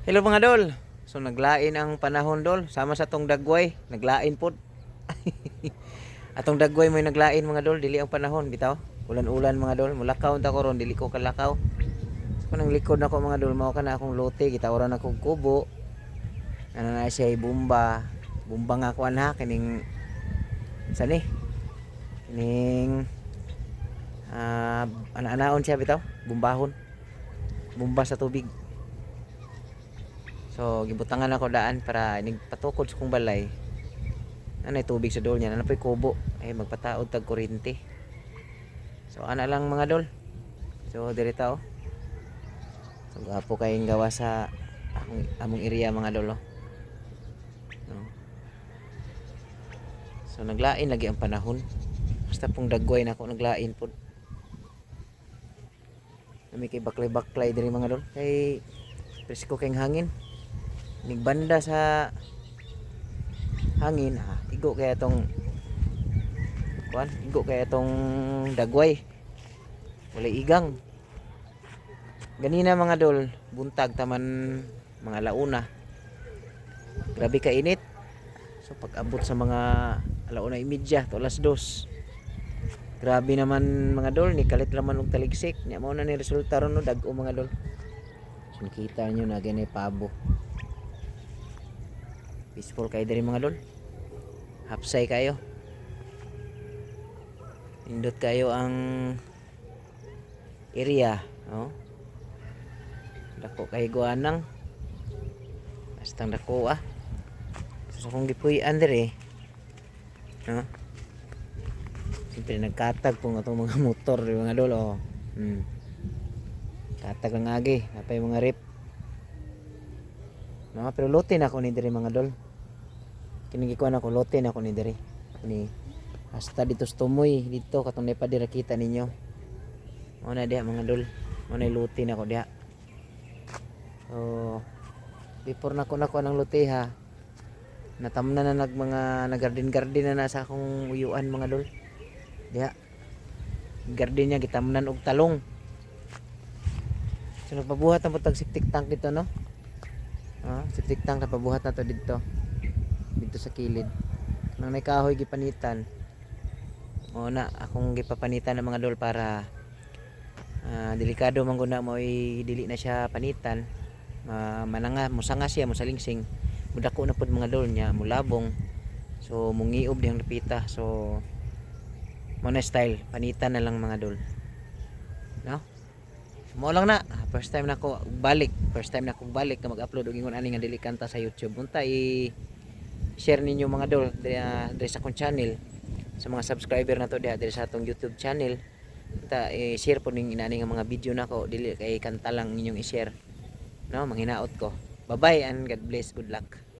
Hello, mga dol. So naglain ang panahon, dol. Sama sa tong dagway, naglain pod. Atong dagway mo naglain, mga dol, dili ang panahon bitaw. Ulan-ulan, mga dol, mulakaw ta ko ron, dili ko kalakaw. So kanang likod nako, mga dol, mao kana akong lote, gitawran akong kubo. Ano na siya, bomba. Bomba nga kuan ha, kining sa ni? Kining ana-anaon siya bitaw, bumbahon. Bomba sa tubig. So, gibutangan ako daan para patukod sa kong balay. Ano tubig sa dol niya, ano po'y kubo. Ay magpataod tag kuryente. So, ana lang, mga dol. So, dirita oh. So, gwapo kayong gawa sa akong, among area, mga dol oh. No. So, naglain lagi ang panahon. Basta pong dagway na ako naglain po. Nami kay baklay-baklay diri, mga dol. Kay presko kayong hangin. Nigbanda sa hangin ha, igo kaya tong kuan, igo kaya tong dagway. Walay igang. Ganina, mga dol, buntag taman mga alauna. Grabe ka init. So pag abot sa mga 1:30 to 2:00. Grabe naman, mga dol, ni kalit laman og taligsik. Nya mao na ni resulta ron no, dag-o, mga dol. So nakita nyo na gani pabo. Peaceful kayo diri, mga dol. Hapsay kayo. Indot kayo ang area, no? Dako kay guanang. Bastang dako ah. So, sa akong gipuy-an diri, no? Siyempre nagkatag po nga itong mga motor, mga dol oh. Katag lang agi, napay mga rep. No, pero lote na ako ni diri, mga dol. Kini gikuan ako, lote na ako ni diri. Ni hasta dito sa tumoy dito katong pa dira kita ninyo. Mao na diha, mga dol. Mao na lote na ako diha. So before na ko nakuha ng lote ha, natamna na nag mga nagarden garden na na sa akong uyuan, mga dol. Diha. Garden niya gitamnan og talong. So nagpabuhat na po tag septic tank dito, no? Ah, septic tank napabuhat na to dito. Dito sa kilid. Nang may kahoy gipanitan. O na akong gipapanitan ng mga dol para delikado man gud na mo dili na siya panitan. Mananga musanga siya, musalingsing. Mudako na pud, mga dol, niya, mulabong. So mungiob dihang dapita. So mo na style, panitan na lang, mga dol. No? Mo lang na, first time na ko balik, first time na ko balik na mag-upload og ingon ani nga dili kanta sa YouTube. Unta i share ninyo, mga dol, diri, diri sa akong channel, sa mga subscriber na to diha diri sa atong YouTube channel. Unta i-share po ning inani nga mga video nako, dili kay kanta lang inyong i-share. No, manghinaot ko. Bye-bye and God bless. Good luck.